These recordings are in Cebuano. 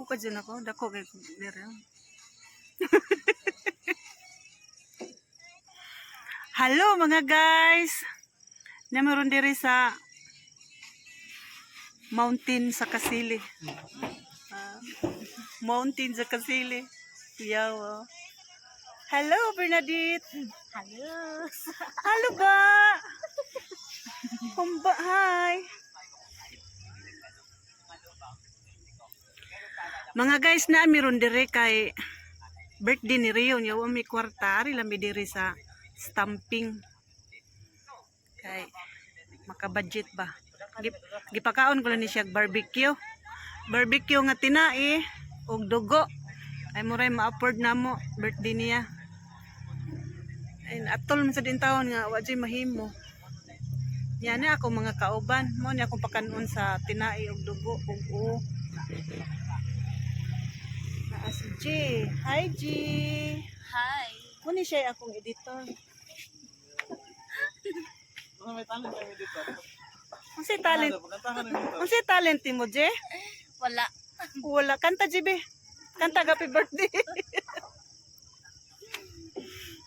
Bukad dyan ako. Dako kay dere. Hello, mga guys. Nameron diri sa mountain sa Kasili. Ah, mountain sa Kasili. Yaw, oh. Hello, Bernadette. Hello. Hello ba? Humba, hi. Mga guys, na meron dire kay birthday ni Rio niya wa may kwarta ari lami dire sa stamping. Kay maka-budget ba? Gipakaon ko lang ni siya og barbecue. Barbecue nga tinai og dugo. Ay muray ma-afford na mo birthday niya. Ay, atol man sa din taon nga wa jud mahimo. Yan na ako mga kauban. Mo ni akong pakanon sa tinai og dugo og o. Naa si G. Hi, G. Hi. Mo ni siya akong editor. Ano, may talent kami dito. Unsay talent? Pakantahan namin dito. Unsay talent nimo, G? Wala. Wala, kanta, G be. Kanta happy birthday.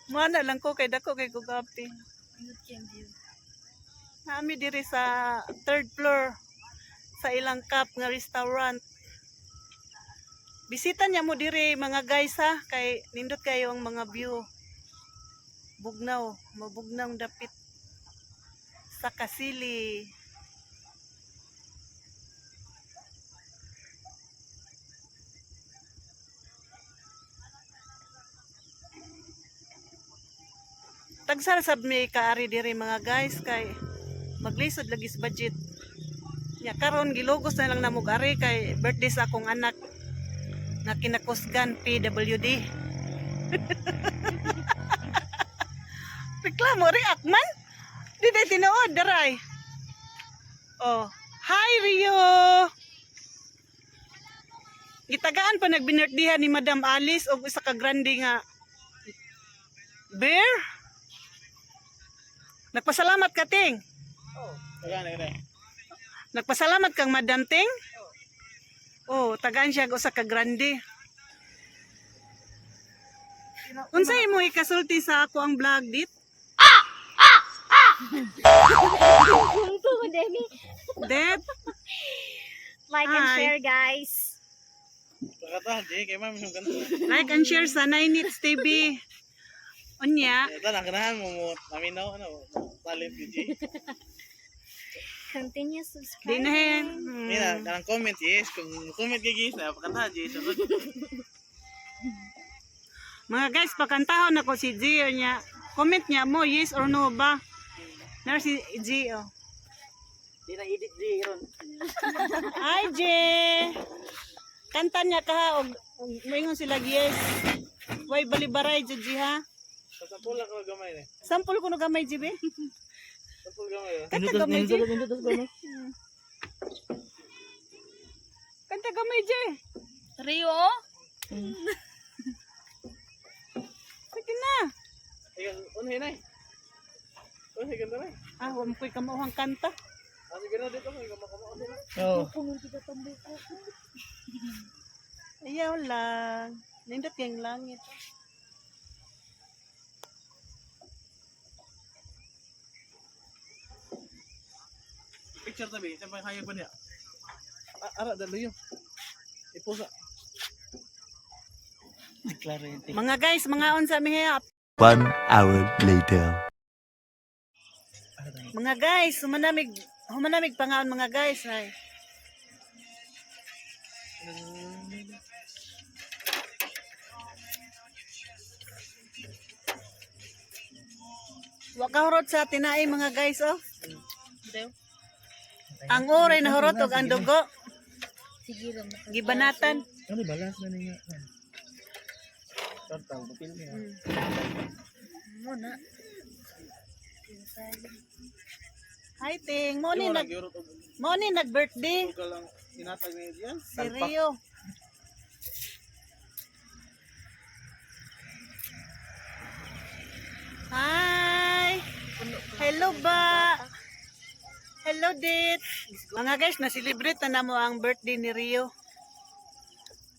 Mana lang ko kay dako kay kugapi. Good can view. Nami diri sa third floor sa ilang cup nga restaurant. Bisita niya mo diri, mga guys, ha, kay nindot kayo ang mga view. Bugnaw, mabugnaw ang dapit sa Kasili. Tagsara sab mi kaari diri, mga guys, kay maglisod lagi sa budget. Nya karon gilugos na lang namo ari kay birthday sa akong anak nga kinakusgan PWD. Reklamo react man. Di day tinuod daray. Oh, hi, Rio. Gitagaan pa nagbinirthday ni Madam Alice og usa ka grande nga bear. Nagpasalamat ka, Ting. Tagaan na gani. Nagpasalamat kang Madam Ting. Oh, tagaan siya og usa ka grande. Unsay imo ikasulti sa ako ang vlog dit? Kung ko, Demi. Det, Like and Hi. share, guys. Pakantahan, Jay. Kay mami yung kanta. Like and share sa 9 Nits TV. Unya, Ito na, ganahan mo mo. Naminaw, ano, talent ni Jay. Continue di subscribing. na hen. Mina, kanang comment, yes. Kung comment kay guys, na pakantahan, Jay. Sunod. Mga guys, pakantahon ako si Gio niya. Comment niya mo, yes or no ba? Nar si Gio. Di na edit, Jay. Ron. Hi, G. Kanta niya ka ha, og moingon sila yes. Way balibaray jud G ha. Sampul lang ko gamay na. Sampol ko no gamay, G be. Sampul gamay. Kanta gamay, G. Kanta gamay, G. Rio? Sige na. Ikaw, unhay na eh. Unhay ganda na eh. Ah, wa mo ko'y kamauhang kanta. Ah, sige na dito. May kamakama sila. Ayaw lang. Nindot kayong langit. Picture tabi. Sa panghayag ba niya? Ah, ara, dalo yun. Ipusa. Mga guys, mga unsa mi hap. One hour later. Mga guys, humanamig humanamig pangaon, mga guys, ay. Wa ka hurot sa tinai, mga guys, oh. Ang oray na hurot og ang dugo Sige lang. gibanatan. Ano ba? Last na niya. Tortang, papil niya. Muna. Hi, Ting, mo ni nag birthday Huwag lang tinatag niya diyan. si Rio. Hi! Hello ba? Hello, Dit! Mga guys, na-celebrate na namo ang birthday ni Rio.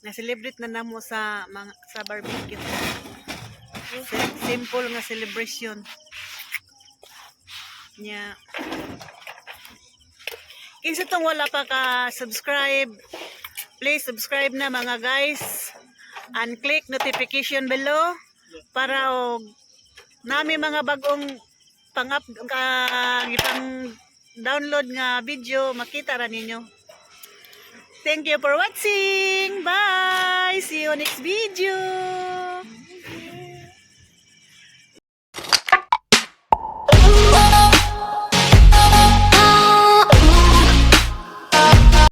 Na-celebrate na namo sa mga sa barbecue. Simple nga celebration. Nya. Kinsa tong wala pa ka subscribe, please subscribe na, mga guys, and click notification below para og nami mga bagong pang up ka gipang download nga video, makita ra ninyo. Thank you for watching. Bye. See you next video.